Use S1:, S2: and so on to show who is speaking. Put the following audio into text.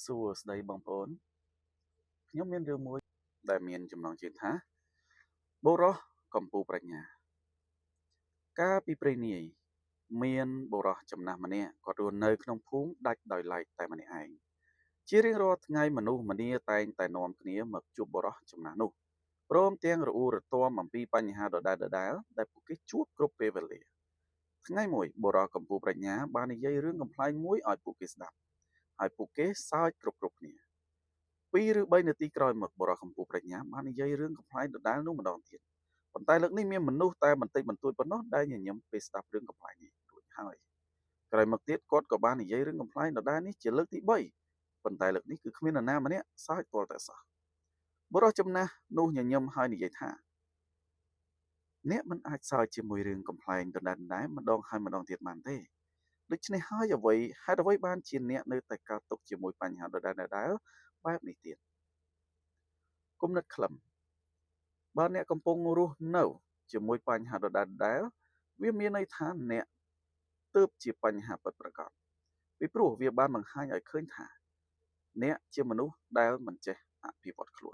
S1: សួស្តីបងប្អូនខ្ញុំមានរឿងមួយដែលមានចំណងជើងថាបុរសកំពូលប្រាជ្ញាកាលពីព្រេងនាយមានបុរសចំណាស់ម្នាក់គាត់រស់នៅក្នុងភូមិដាច់ដោយឡែកតែម្នាក់ឯងជារៀងរាល់ថ្ងៃមនុស្សម្នាតែងតែនាំគ្នាមកជួបបុរសចំណាស់នោះព្រមទាំងរអ៊ូរទាំអំពីបញ្ហាដដែលៗដែលពួកគេជួបគ្រប់ពេលវេលាថ្ងៃមួយបុរសកំពូលប្រាជ្ញាបាននិយាយរឿងកំប្លែងមួយឲ្យពួកគេស្ដាប់ហើយពួកគេសើចគ្រប់ៗគ្នា2ឬ3នាទីក្រោយមកបុរសកំពូលប្រាជ្ញាបាននិយាយរឿងកំប្លែងដដែលនោះម្ដងទៀតប៉ុន្តែលើកនេះមានមនុស្សតែបន្តិចបន្តួចប៉ុណ្ណោះដែលញញឹមពេលស្ដាប់រឿងកំប្លែងនេះរួចហើយក្រោយមកទៀតគាត់ក៏បាននិយាយរឿងកំប្លែងដដែលនេះជាលើកទី3ប៉ុន្តែលើកនេះគឺគ្មាននរណាម្នាក់សើចទាល់តែសោះបុរសចំណាស់នោះញញឹមហើយនិយាយថាអ្នកមិនអាចសើចជាមួយរឿងកំប្លែងដដែលៗម្ដងហើយម្ដងទៀតបានទេដូច្នេះហើយអ្វីហេតុអ្វីបានជាអ្នកនៅតែកើតទុក្ខជាមួយបញ្ហាដដែលៗបែបនេះទៀតគំនិតខ្លឹមបើអ្នកកំពុងរស់នៅជាមួយបញ្ហាដដែលៗវាមានន័យថាអ្នកទើបជាបញ្ហាពិតប្រាកដពីព្រោះវាបានបង្ហាញឲ្យឃើញថាអ្នកជាមនុស្សដែលមិនចេះអភិវឌ្ឍខ្លួន។